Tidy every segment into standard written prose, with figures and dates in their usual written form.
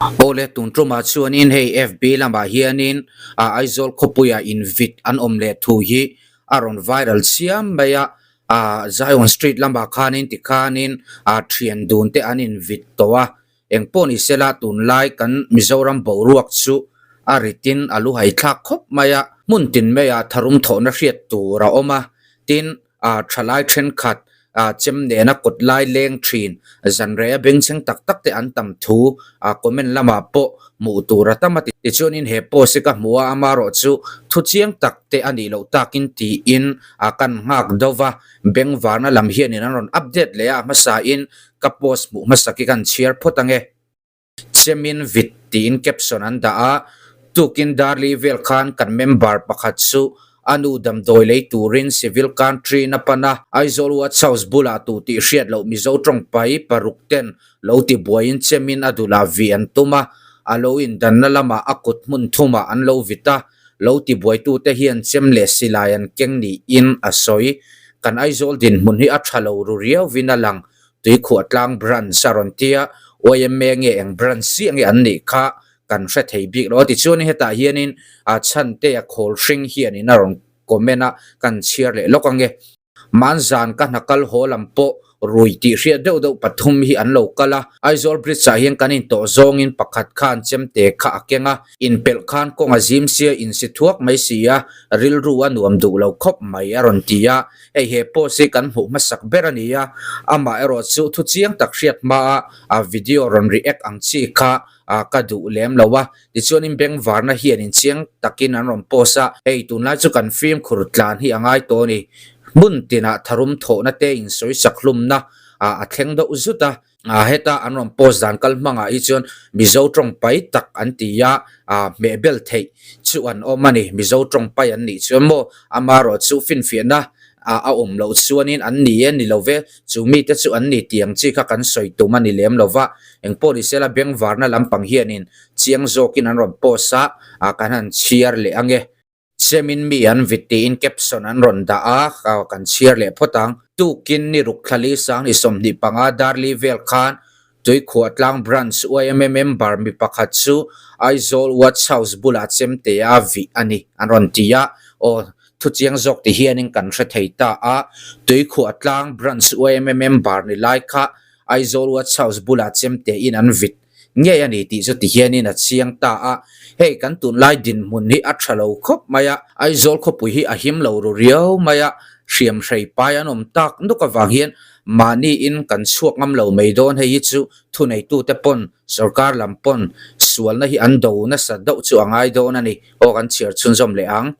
Awle tun tumah chuanin hei FB lamah hianin ah Aizawl khawpuiah invit an awm leh thu hi a rawn viral chiam mai a, ah Zion street lamah khanin tikhanin ah thian dun te an invit tawh a, engpawh ni sela tunlai kan Mizoram boruak chu a ritin a lu haithlak khawp mai a, hmun tin maiah tharum thawhna hriat tur a awm a, tin ah thalai thenkhat ah chem nena kawt lai leng thin zanrei a bengchheng tak tak te an tam thu ah comment lamah pawh hmuh tur a tam a ti. Tichuanin he post hi ka hmu a amarawh chu thu chiang tak te a nih loh takin tiin ah kan nghak do va, bengvarna lam hianin an rawn update leh a hmasa in ka post hmuh hmasak hi kan chhiar phawt ange. Chemin vit tiin caption an dah a, tukin Darli vel khan kan member pakhat chu a nu damdawi lei turin civil country na pan a, Aizawl Watch House bulah tu tih hriat loh Mizo tawngpai paruk ten lo ti buaiin Chemin a dulah vih an tum a, a lo indanna lamah a kut hmun thumah an lo vit a, lo ti buaitute hian chem leh silai an keng niin a sawi. Kan Aizawl dinhmun hi a tha lo ru riauvin a lang Tuikhuah tlang branch a rawn ti a, YMA nge eng branch chiah nge an nih kha kan hre thei bik lo a. Tichuanin hetah hianin a chhante a khawl hring hianin a rawn comment a, kan chhiar leh lawk ange. Manzan ka hna kal haw lam pawh rui tih hriat deuh deuh pathum hi an lo kal a. Aizawl bridge ah hian kan intawh zawngin pakhat khan chemte kha a keng a. Inpelh khan kawng a zim sia insi thuak mai si a, rilru a nuam duh lo khawp mai a rawn ti a. Hei he post hi kan hmuh hmasak ber a ni a, amah erawh chu thu chiang tak hriat hmaa a video rawn react ang chi kha ka duh lem lo a. Tichuanin bengvarna hian inchiang takin an rawn post a, hei tunlai chu kan fimkhur tlan hi a ngai tawh a ni. Hmun tinah tharum thawhna te insawisak hlumna a thleng deuh zut a. Ah heta an rawn post dan kal hmangah hi chuan Mizo tawng pai tak an ti a, ah hmeh bel theih chu an awm a ni. Mizo tawng pai an nih chuan maw amaherawh chu finfiahna ah a awm loh chuanin an ni e ni lo ve, chu mite chu an ni tih ang chi kha kan sawi tum a ni lem lo va. Engpawh ni sela bengvarna lampang hianin chiang zawkin an rawn post a, ah kan han chhiar leh ange. Chemin mi an vit tiin caption an rawn dah a, kan chhiar leh phawt ang. Tukin ni ruk thlali sang ni 25 Darli vel khan Tuikhuah tlang branch yma member mi pakhat chu Aizawl Watch House bulah chemte a vih a ni an rawn ti a, aw thuchiang zawk ti hianin kan hre thei ta a, Tuikhuah tlang branch yma member ni lai kha Aizawl Watch House bulah chemte in an vit ngei a ni tih chu ti hianin a chiang ta a, hei kan tunlai dinhmun hi a tha lo khawp mai a, Aizawl khawpui hi a him lo ru riau mai a, hriam hrei pai an awm tak nuk avang hian mahni in kan chhuak ngam lo mai dawn hei hi chu thuneitute pawn sorkar lam pawn sualna hi an do nasa deuh chu a ngai dawn a ni, aw kan chhiar chhunzawm leh ang.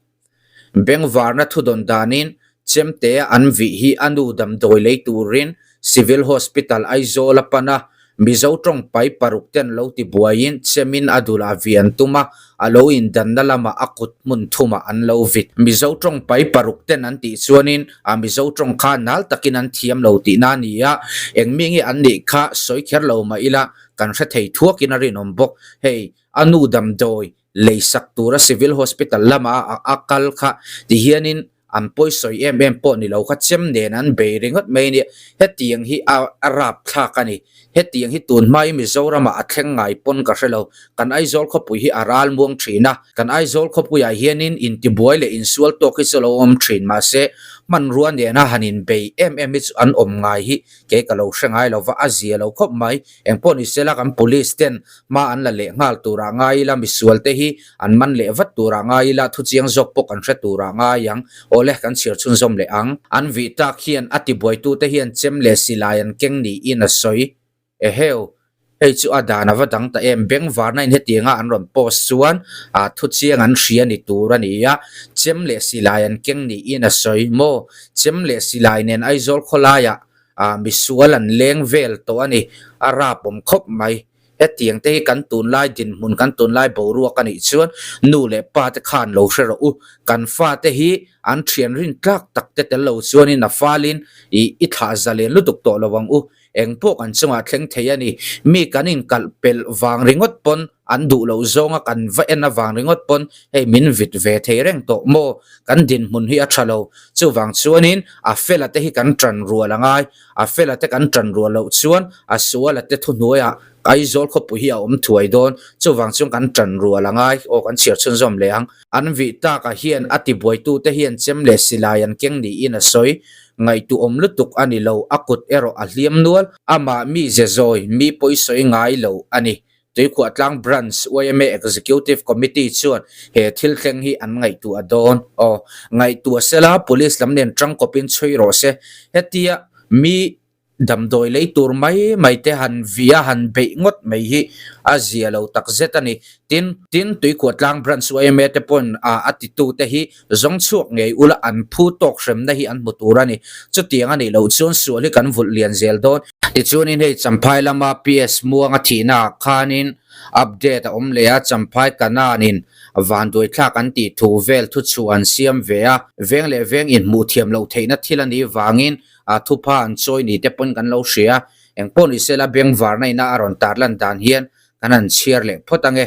Bengvarna thudawn danin chemte an vih hi a nu damdawi lei turin Civil Hospital Aizawl a pan a, Mizo tawng pai paruk ten lo ti buaiin chemin a dulah vih an tum a, a lo indanna lamah a kut hmun thumah an lo vit. Mizo tawng pai paruk ten an tih chuanin a Mizo tawng kha nal takin an thiam lo tihna a ni a, eng mi nge an nih kha sawi kher lo mah ila kan hre thei thuakin a rinawm bawk. Hei a nu damdawi leisak tura Civil Hospital lama a kal kha ti hianin an pawisawi em em pawh ni lo kha chem nen an bei ringawt mai a nia. Hetiang hi a a rapthlak a ni. Hetiang hi tun hmai Mizoramah a thleng ngai pawn ka hre lo. Kan Aizawl khawpui hi a ral muang thin a. Kan Aizawl khawpuiah hianin intibuai leh insual tawk hi chu lo awm thin mahse hmanrua nena han inbei em em hi chu an awm ngai hi kei ka lo hre ngai lo va, a zia lo khawp mai. Engpawh ni sela kan police ten hma an la leh nghal turah ngai ila, misual te hi an man leh vat turah ngai ila, thuchiang zawk pawh kan hre turah ngai ang. Awle, kan chhiar chhunzawm leh ang. An vih tak hian a tibuaitute hian chem leh silai an keng niin a sawi. Eheu, hei chu a dan a va dang ta em, bengvarna in hetianga an rawn post chuan ah thuchiang an hria ni tur a ni a, chem leh silai an keng niin a sawi. Maw, chem leh silai nen Aizawl khawlaiah ah misual an leng vel tawh a ni, a rap awm khawp mai. Hetiang te hi kan tunlai dinhmun, kan tunlai boruak a nih chuan nu leh pa te khan lo hre rawh u. Kan fa te hi an thian rin tlak tak te tel lo chuanin a falin ih i thlah zalen lutuk tawh lo ang u. Eng pawh kan chungah thleng thei a ni. Mi kan inkalh pelh vang ringawt pawn an duh loh zawnga kan va en avang ringawt pawn hei min vit ve thei reng tawh maw? Kan dinhmun hi a tha lo. Chuvang chuanin a fela te hi kan tan rual a ngai. A fela te kan tan rual loh chuan a suala te thuhnuaiah. Aizawl khawpui hi a awm thuai dawn. Chuvang chuan kan tan rual a ngai. Aw kan chhiar chhunzawm leh ang. An vih takah hian a tibuaitute hian chem leh silai an keng niin a sawi. Ngaihtuahawm lutuk a ni lo, a kut erawh a hliam nual. Amah mi ze zawi, mi pawisawi ngai lo a ni. Tuikhuahtlang Branch yma Executive Committee chuan he thil thleng hi an ngaihtuah dawn. Aw, ngaihtuah sela Police lam nen tangkawpin chhui rawh se. Hetia mi Damdawi lei tur mai mai te han vih a, han beih ngawt mai hi a zia lo tak zet a ni. Tin, tin Tuikhuahtlang Branch yma te pawn a titu te hi zawng chhuak ngei ula an phu tawk hremna hi an hmu tur a ni. Chutiang a nih loh chuan sual hi kan vulh lian zel dawn. Tichuanin hei Champhai lama PS Muanga thihna ah khanin update a awm leh a, Champhai Kanan-in vanduai thlak an tih thu vel thuchhuah an siam ve a, veng leh veng inhmuh thiam loh theihna thil a nih vangin A thupha an chawi ni te pawn kan lo hria. Eng pawh ni sela bengvarna ina a rawn tar lan dan hian kan han chhiar leh phawt ange.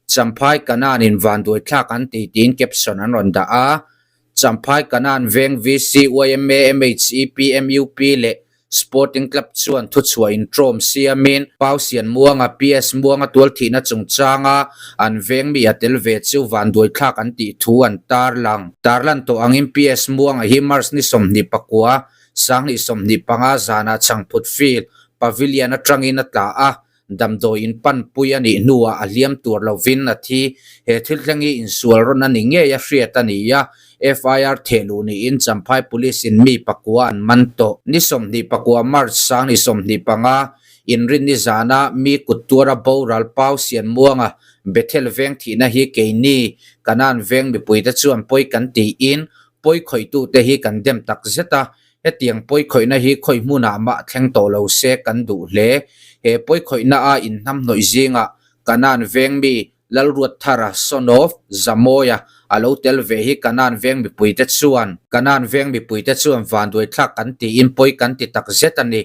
Champhai Kanan in vanduai thlak an ti tiin caption an rawn dah a. Champhai Kanan veng VC, yma, MHEP, MUP leh Sporting Club chuan thuchhuah intrawm siamin Pau Sian Muanga, PS Muanga tualthihna chungchanga An veng mi a tel ve chu vanduai thlak an tih thu an tarlang. Tarlan tawh angin PS Muanga hi March ni 29, 2025 zanah Changphut Field, Pavilion atangin a tla a, damdawi in panpui a nih hnuah a hliam tur lovin a thi. He thil thleng hi insual rawn a ni ngei a hriat a ni a, FIR thehluh niin Champhai Police in mi pakua an man tawh. Ni 29 March 2025, Inrinni zana mi kut tuara boral Pau Sianmuanga Bethel veng thihna hi keini Kanan veng mipuite chuan pawi kan tiin pawi khawihtute hi kan dem tak zet a, hetiang pawi khawihna hi khawi hmunah mah thleng tawh lo se kan duh hle. He pawi khawihna a inhnamhnawih zingah Kanan veng mi Lalruatthara, son of Zamawia, a lo tel ve hi Kanan veng mipuite chuan Kanan veng mipuite chuan vanduai thlak kan tiin pawi kan ti tak zet a ni.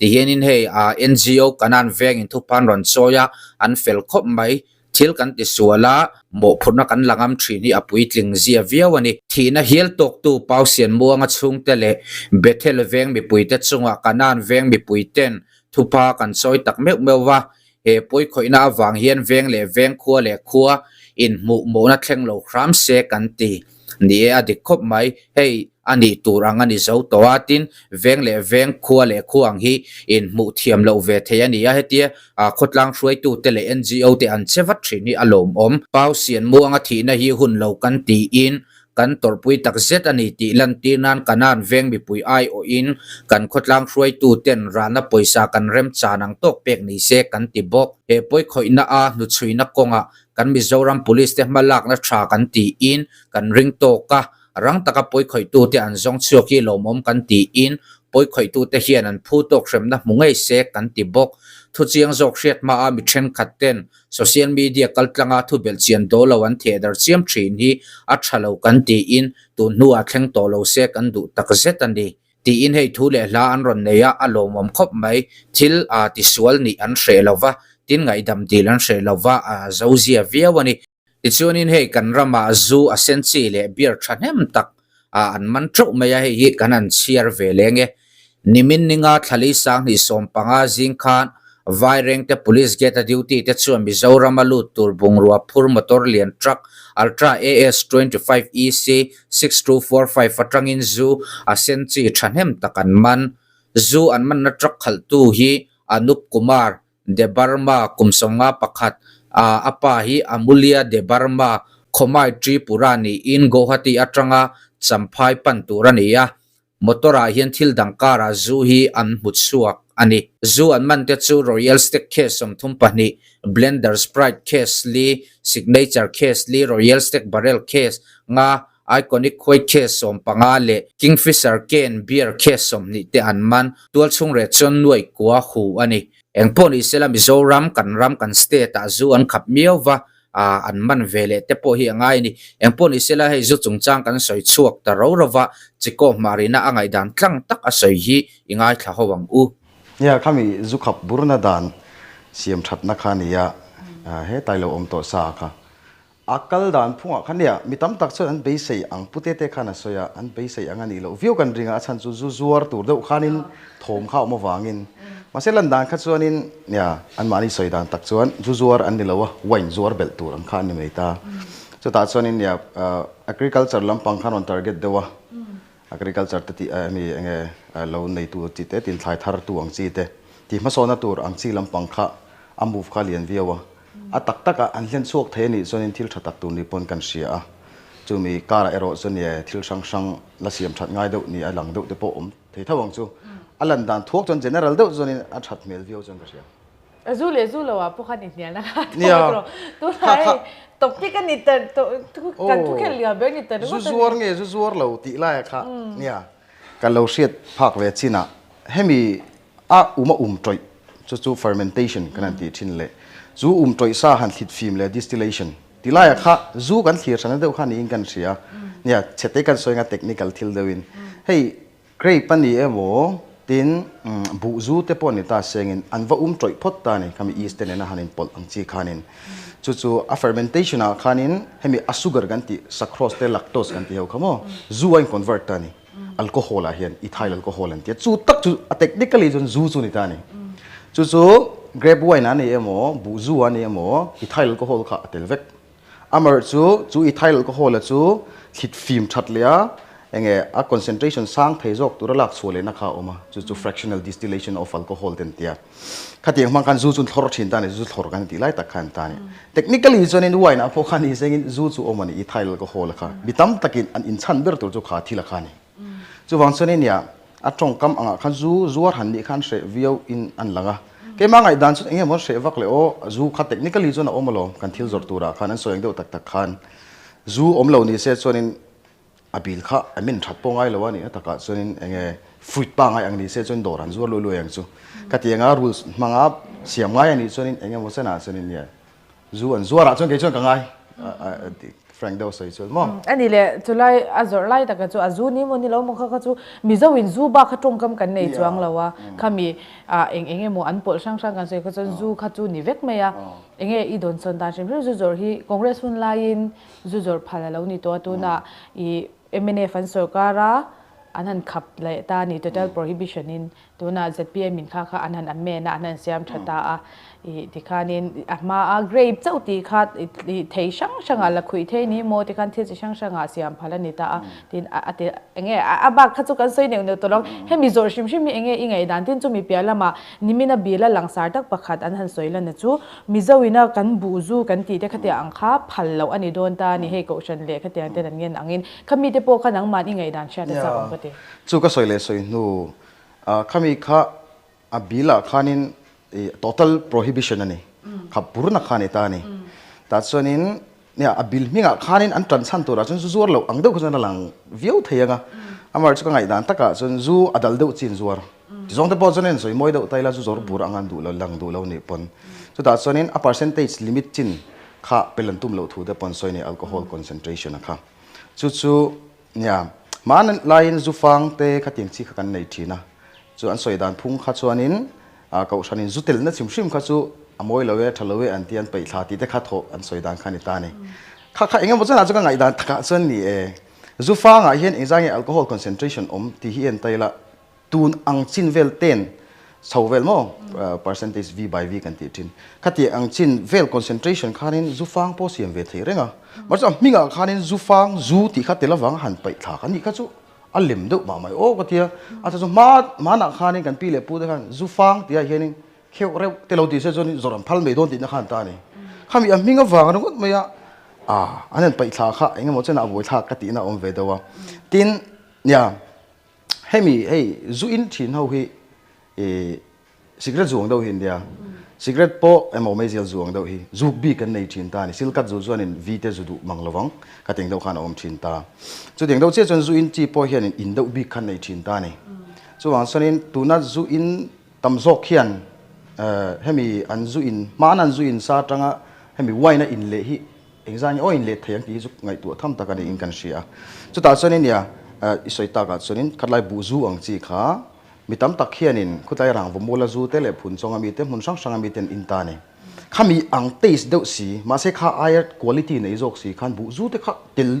Tihianin hei a NGO Kanan vengin thuphan rawn chawi a, an fel khawp mai. Thil kan ti sual a, mawhphurhna kan la ngam thin hi a puitling zia viau a ni. Thihna hial tawktu Pau Sianmuanga chhungte leh Bethel veng mipuite chungah Kanan veng mipuiten thupha kan chawi tak meuh meuh va, He pawikhawihna avang hian veng leh veng khua leh khua inhmuh mawhna thleng lo hram se kan ti. Ni e, a dik khawp mai. Hei a nih tur ang a ni zo tawh a, tin, veng leh veng khua leh khua ang hi inhmuh thiam loh ve thei a ni a, hetia khawtlang hruaitute leh NGO te an che vat thin hi a lawmawm. Pau Sianmuanga thihna hi hun lo kan tiin Kan tawrhpui tak zet a ni tih lantir nan Kanan veng mipui aiawhin kan khawtlang hruaitu ten ralna pawisa kan remchan ang tawk pek ni se kan ti bawk. He pawikhawihna a hnuchhuina kawngah kan Mizoram Police te hmalakna tha kan tiin kan ring tawk a, rang taka pawikhawihtu te an zawng chhuak hi lawmawm kan tiin pawikhawihtu te hian an phu tawk hremna hmu ngei se kan ti bawk. Thuchiang zawk hriat hmaa mi thenkhat ten Social media kaltlanga thu belhchian dawl lo an theh dar chiam thin hi a tha lo kan tiin tun hnuah thleng tawh lo se kan duh tak zet a ni tiin hei thu leh hla an rawn nei a, a lawmawm khawp mai. Thil a tisual nih an hreh lo va, tin ngaihdam dil an hreh lo va, a zozia viau a ni. Tichuanin hei kan ramah zu a sen chi leh beer thahnem tak an man teuh mai a, hei hi kan han chhiar ve leng e. Nimin ninga thlali 2015 zing khan Vairengte Police Gate a duty te chuan Mizoram a lut tur bungrua phur motor lian truck Ultra AS 25 EC 6245 atangin zu a sen chi thahnem tak an man. Zu an manna truck khalhtu hi Anup Kumar Debarma kum 51 a a pa hi Amulya Debarma Khawmai Tripura niin Guwahati atanga Champhai pan tur a ni a, motor ah hian thil dang karah zu hi an hmu chhuak a ni. Zu an man te chu Royal Stag case 32, Blender Sprite case li, Signature case li, Royal Stag Barrel case nga, Iconic Khuai case 15 leh Kingfisher Can Beer case 20 te an man. Tualchhung reh chuan nuaih kua hu a ni. Eng pawh ni sela Mizoram kan ram kan state ah zu an khap miau va, ah an man ve leh te pawh hi a ngai a ni. Eng pawh ni sela hei zu chungchang kan sawi chhuak ta ro ro va, Chikaw hmarina a ngaihdan tlang tak a sawi hi i ngaithla ho ang u. Nia, khami zu khap burna dan siam thatna kha a ni a, hetlai lo awm tawh sa kha. A kal dan phungah khan nia mi tam tak chuan an beisei ang Pu Tete khan a sawi a, an beisei ang a nih loh viau kan ring a, a chhan chu zu zuar tur deuh khanin thawm kha a awm avangin. Mahse lan dan kha chuanin nia anmahni sawi dan tak chuan zu zuar an ni lo a, wine zuar belh tur ang kha an ni mai ta. Chutah chuanin nia agriculture lampang khan rawn target deuh a, agriculture te tih a mi enge lo neitu chi te tin thlai thar tu ang chi te tih hmasawna tur ang chi lampang kha a move kha lian viau a. A tak takah an hlen chhuak thei a nih chuanin thil tha tak tur ni pawn kan hria a, chumi karah erawh chuan e thil hrang hrang la siam that ngai deuh ni a lang deuh te pawh awm thei tho ang chu. A lan dan thuak chuan general deuh chuanin a that hmel viau chuan ka hria. A zu leh zu lo ah pawh khan inhnialna kha a tawk a tawh. Tunah hei topic a ni ta kan thu khelh liam ber a ni ta ringawt a ni. Zu zuar nge zu zuar lo tih laia kha nia ka lo hriat phak ve chinah hemi A um a um tawih chu chu fermentation kan han tih thin leh zu um tawih sa han thlit fim leh distillation ti laiah kha zu kan thlir hran deuh kha niin kan hria. Nia, chhete kan sawi anga technical thil deuhin hei grape a ni emaw tin buh zu te pawh ni ta sengin an va um tawih phawt ta a ni khami yeast te nena han inpawlh ang chi khanin chu chu a fermentation ah khanin hemi a sugar kan tih sucrose te lactose kan tih ho kha maw zu a in convert ta a ni. Alcohol ah hian ethyl alcohol an ti a, chu tak chu a technically chuan zu chu ni ta a ni. Chu chu grape wine a ni emaw, buh zu a ni emaw ethyl alcohol kha a tel vek. Amaherawh chu chu ethyl alcohol a chu thlit fim that leh a enge a concentration sang thei zawk tura lak chhuah lehna kha a awm a, chu chu fractional distillation of alcohol te an ti a. Khatiang hmang khan zu chu an thlawr thin ta a ni, zu thlawr kan tih lai tak kha an ta a ni. Technically chuanin wine ah pawh khan ni sengin zu chu awm a ni, ethyl alcohol a kha. Mi tam takin an inchhan ber tur chu kha thil a kha a ni. Chuvang chuanin nia a tawngkam angah khan zu zuar han nih khan hreh viau in an lang a. Keimah ngaihdan chuan eng emaw an hreh vak leh aw, zu kha technically chuan a awm alawm, kan thil zawrh turah khan an sawi ang deuh tak tak khan zu awm lo ni se chuanin A bil kha a min that pawh ngai lo a nih na takah chuanin eng nge fruit pangai ang ni se chuan dawr an zuar luai luai ang chu. Ka ti anga rules hmanga siam ngai a nih chuanin eng emaw senah chuanin nge zu an zuarah chuan kei chuan ka ngai Frank deuh sawi chuan maw. A ni le, chulai a zawrh lai taka chu a zu ni maw ni lo maw kha kha chu Mizo in zu bak kha tawngkam kan nei chuang lo a, khami eng eng emaw an pawlh hrang hrang kan sawi kha chuan zu kha chu ni vek mai a. Eng nge i dawnsawn dan hrim hrim zu zawrh hi Congress hun laiin Zu zawrh phal a lo ni tawh a, tunah i mnf an sorkar a, an han khap leh ta a ni, total prohibition in tunah zpm in kha kha an han amend a, an han siam tha ta a, i tikhanin a hma a grape chauh tih kha i thei hrang hrangah la khuih thei ni maw tikhan thil chi hrang hrangah siam phal a ni ta a, tin a ti enge a bak kha chu kan sawi neuh neuh tawh lo, hemi zawrh hrim hrim hi enge i ngaihdan tin chumi piah lamah nimina bil a langsar tak pakhat an han sawi lan na chu Mizo ina kan buh zu kan tih te khatiang ang kha phal loh a ni dawn ta a ni, hei kohhran leh khatiang ten an ngen angin khami te pawh kha nangman i ngaihdan hriat a chak awm ka ti. Chu ka sawi leh sawi hnu khami kha a bill ah khanin total prohibition a ni, kha burna kha a ni ta a ni. Tah chuanin Nia, a bil hmingah khanin an tan chhan turah chuan zu zuar loh ang deuh kha chuan a lang viau thei ang a. Amaherawhchu chu ka ngaihdan takah chuan zu a dal deuh chin zuar. Tizawng te pawh chuan in sawi mawi deuh ta ila zu zawr bur ang an duh lo, lang duh lo nih pawn. Chutah chuanin a percentage limit chin kha pel an tum loh thu te pawn sawi a ni, alcohol concentration a kha. Chu chu nia, hmanlaiin laiin zu fang te khatiang chi kha kan nei thin a. Chu an sawi dan phung kha chuanin Kohhranin zu telna chhim hrim kha chu a mawi lo e, tha lo e an ti, an peih thla tih te kha thawh an sawi dan kha a ni ta a ni. Kha kha engemaw chuan ah chu ka ngaihdan takah chuan ni e. Zu fangah hian engzah nge alcohol concentration awm tih hi en ta ila, tun ang chin vel ten chho vel maw percentage V by V kan tih thin. Khati ang chin vel concentration khanin zu fang pawh siam ve thei reng a. Mahse a hmingah khanin zu fang, zu tih kha tel avanga han peih thla kha nih kha chu A lem deuh mah mai aw ka tia. A chu chu hma hmanah khanin kan pi leh pu te khan zu fang tihah hianin kheuh reuh te lo tih se chuanin zawrh an phal mai dawn tihna khan ta a ni. Khami a hming avang ringawt mai a, ah an han paih thla kha eng emaw chenah a buai thlak ka tihna a awm ve deuh a. Tin, nia hemi hei zu in thin ho hi ih Cigarette zu ang deuh hi india. Cigarette pawh emaw meizial zu ang deuh hi zuk bik an nei thin ta a ni. Silkat zu chuanin vi te zu duh mang lovang ka tih ang deuh khan a awm thin ta. Chutiang deuh chiah chuan zu in chi pawh hianin in deuh bik khan nei thin ta a ni. Chuvang chuanin tuna zu in tam zawk hian hemi an zu in hmana an zu in sa atanga hemi wine a in leh hi engzah nge aw in let thei ang tih hi chu ngaihtuah tham tak a niin kan hria a. Chutah chuanin nia i sawi takah chuanin khatlai buh zu ang chi kha Mi tam tak hianin khawtlai rangva muala zu te leh phun chawnga mite hmun hrang hranga miten in ta a ni. Khami ang taste deuh si, mahse kha aia quality nei zawk si khan buh zu te kha tel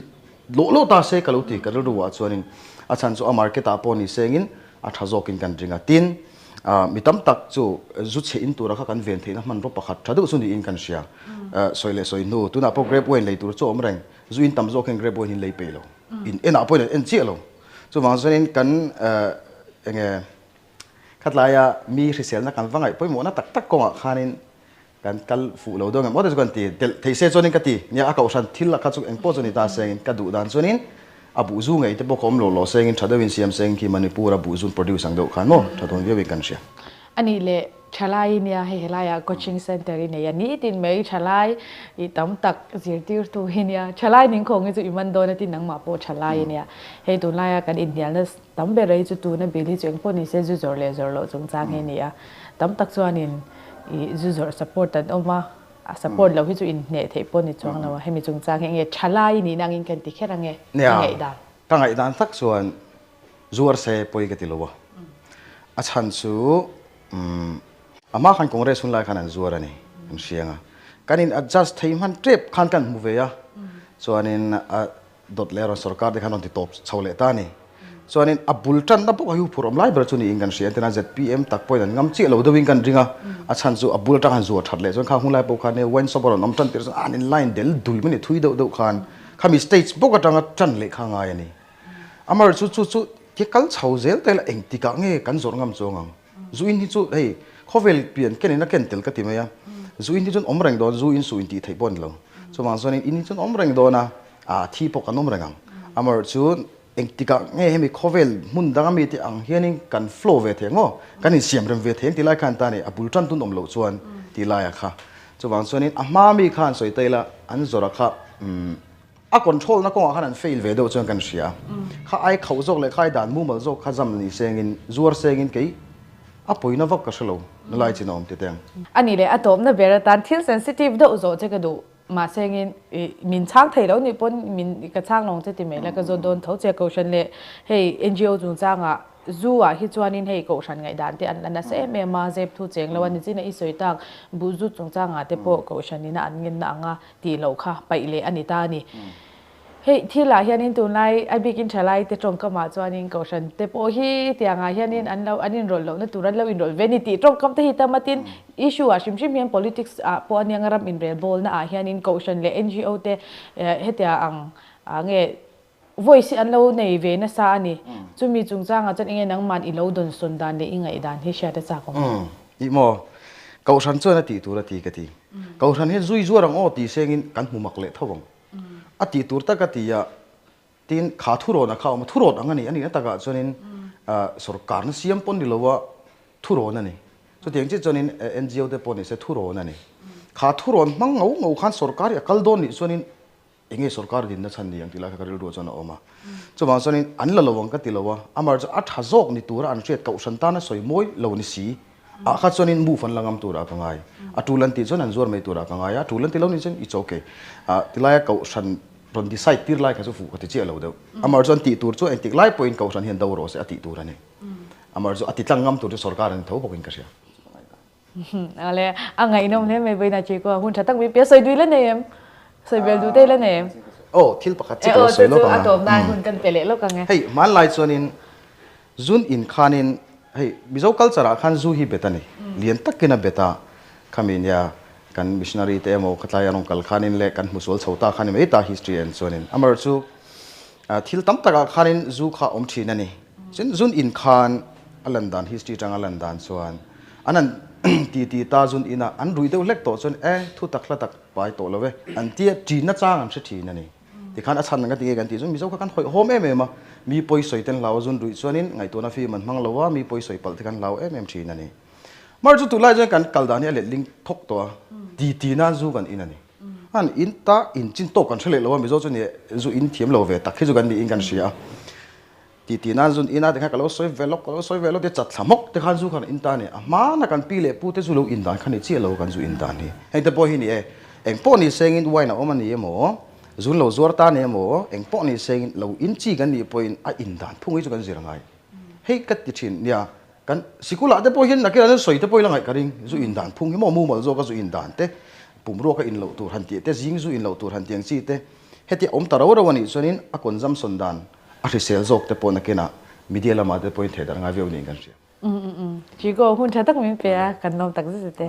lawh lawh ta se ka lo ti ka rilru ah chuanin a chhan chu a market ah pawh ni sengin a tha zawkin kan ring a. Tin, mi tam tak chu zu chhe in tura kha kan ven theihna hmanraw pakhat tha deuh chu niin kan hria. Sawi leh sawi hnu, tunah pawh grape wine lei tur chu a awm reng, zu in tam zawk hian grape wine hi lei peih lo, in enah pawhin an en chiah lo. Chuvang chuanin kan enge Khatlaia mi hriselna kan va ngaih pawimawhna tak tak kawngah khanin kan kal fuh lo dawn em aw te chu kan ti delh thei se chuanin ka ti. Nia a kohhran thil a kha chu engpawh chu ni ta sengin ka duh dan chuanin a buhzu ngei te pawh ka awm lo lo sengin tha deuhin siam sengin khi Manipur a buhzun produce ang deuh khan maw tha dawn viauin kan hria. Anih leh Thalai nia hei helaiah coaching center i nei a ni tin mai thalai i tam tak zirtirtu hi nia thalai ning khawng hi chu i man dawn a tin nangmah pawh thalai nia hei tunlaia kan inhnialna tam ber ei chu tuna bill hi chu engpawh ni se zu zawrh leh zawrh loh chungchang hi a ni a tam tak chuanin i zu zawrh support an awm a a support loh hi chu inhneh theih pawh ni chuang lo a hemi chungchang hi enge thalai nihna angin kan ti kher ange ka ngaihdan. Ka ngaihdan tak chuan Zuar se pawi ka ti lo a, a chhan chu amah khan Congress hun lai khan an zuar a ni kan hriang a, kan in adjust thei hman tep khan kan hmu ve a, chuanin a dawt leh a rawn sorkar te khan rawn ti tawp chho leh ta a ni. Chuanin a bul tanna bawk a hi huphurh awm lai ber chu niin kan hria, entirna zpm tak pawhin an ngam chiah lo deuhin kan ring a, a chhan chu a bul atang han zuar that leh chuan khang hun lai pawh khan wine shop a rawn awm tan tir chuan an in line del dul mai ni thui deuh deuh khan khami stage bawk atanga tan leh kha ngai a ni. Amar chu chu chu ke kal chho zel te la eng tikah nge kan zawrh ngam chuang ang. Zu in hi chu hei khawvel pian ken in a ken tel ka ti mai a. Zu in hi chuan awm reng dawn, zu in suh in tih theih pawh a ni lo. Chuvang chuan in hi chuan awm reng dawn a, ah thi pawh kan awm reng ang. Amar chu eng tikah nge hemi khawvel hmun danga mite ang hianin kan flow ve thei ang aw, kan insiam rem ve thei ang tih lai khan ta a ni, a bul tan tun awm loh chuan tih laia kha. Chuvang chuanin a hma mi khan sawi ta ila an zawrh a kha umm. A control na kawngah khan an fail ve deuh chuan kan hria. Kha ai khauh zawk leh kha ai dan mumal zawk kha zam ni sengin, zuar sengin kei a pawina vak ka hre lo na lai chin a awm ti teng. A nih leh a tawpna ber atan thil sensitive deuh zawh che ka duh. Mahsengin i min chhang thei lo nih pawn min ka chhang lo ang che ti mai la ka zawt dawn tho che Kohhran leh hei NGO chungchangah Zu ah hi chuanin hei Kohhran ngaihdan te an la nasa em em a, zep thu cheng lo a ni chin a i sawi tak buh zu chungchangah te pawh Kohhran ina an ngenna anga tih loh kha paih leh a ni ta a ni. Hei thil ah hianin tunlai a bikin thalai te tawngkam ah chuanin Kohhran te pawh hi tiangah hianin an lo an inrawlh lohna tur an lo inrawlh ve a ni tih tawngkam te hi tam atin issue ah hrim hrim hian politics ah pawh a nia ram inrel bawlna ah hianin Kohhran leh NGO te hetia ang nge Voice hi an lo nei ve nasa a ni. Chumi chungchangah chuan enge nangman i lo dawnsawn dan leh i ngaihdan hi hriat a chak awm. Ih maw? Kohhran chuan a tih tur a ti ka ti. Kohhran hian zui zuar ang aw tih sengin kan hmu mak leh tho ang. A tih tur tak a ti a, tin kha thurawn a kha awm a, thurawn ang a ni. A nihna takah chuanin sorkarna siam pawn ni lo a, thurawn a ni. Chutiang chiah chuanin NGO te pawh ni se thurawn a ni. Kha thurawn hmang ngau ngau khan sorkar hi a kal dawn nih chuanin Enge sorkar dinna chhan ni ang tih lai kha ka rilru chuan a awm a. Chuvang chuanin an la lo ang ka ti lo a, amah chu a tha zawk ni tura an hriat kohhran tana sawi mawi lo ni si ah kha chuanin move an la ngam turah ka ngai. A tul an tih chuan an zuar mai turah ka ngai a, a tul an ti lo ni chuan it's okay. Ah tilaia kohhran rawn decide tir lai kha chu fuh ka ti chiah lo deuh. Amah chu an tih tur chu engtik lai pawhin kohhran hian do rawh se a tih tur a ni. Amah chu a ti tlang ngam tur chu sorkar an ni tho bawkin ka hria. Ale, a ngaihnawm hle mai Vawiina Chiko a hun tha tak mai pi a sawi dui la nei em? Sawi bel duh te la nei em? Aw, thil pakhat chi ka lo sawi lawk ang a. A tawp nan hun kan pe leh lawk ang e. Hei, hmanlai chuanin zun in khanin hei Mizo culture ah khan zu hi bet a ni. Lian takin a bet a, khami nia kan missionary te emaw khatlai an rawn kal khanin leh kan hmusual chho ta khan ni mai ta history en chuanin. Amaherawhchu thil tam takah khanin zu kha a awm thin a ni. Chuan zun in khan a lan dan history atanga a lan dan chuan an han ti ti ta zun in a an rui deuh hlek tawh chuan e thu tak hla tak pai tawh lo e an tia ṭin na chang an hre ṭhin a ni. Tikhan a chhan ang ka ti nge kan tih chuan Mizo kha kan hawihhawm em em a, mi pawi sawi ten hlau a zun ruih chuanin ngaihtuahna fim an hmang lo a, mi pawi sawi palh te kan hlau em em ṭhin a ni. Mar chu tunlai chuan kan kal dan hi a letling thawk tawh a, ti ti nan zu kan in a ni. An in ta in chin tawk kan hre leh lo a, Mizo chu ni zu in thiam lo ve tak hi chu kan niin kan hria a. Ti ti nan zun ina te khan ka lo sawi ve lawk, ka lo sawi ve lawk te chat thla hmawk te khan zu khan in ta a ni. A hmana kan pi leh pu te zu lo in dan kha ni chiah lo kan zu in dan hi. Heng te pawh hi ni e, eng pawh ni sengin wine a awm a ni emaw, zun lo zuar ta a ni emaw, eng pawh ni sengin lo in chi kan nih pawhin a in dan phung hi chu kan zir a ngai. Hei ka ti thin nia. Kan sikul ah te pawh hian nakin an sawi te pawh ila ngaih ka ring, zu in dan phung hi maw mumal zawk a zu in dan te, pumruak a in loh tur han tih te, zing zu in loh tur han tih ang chi te, heti awm ta rau rau a nih chuanin a consumption dan a hrisel zawk te pawh nakinah media lamah te pawhin thei darh ngai viau niin kan hria. Chico, hun tha tak min pe a, kan lawm tak zet zet e.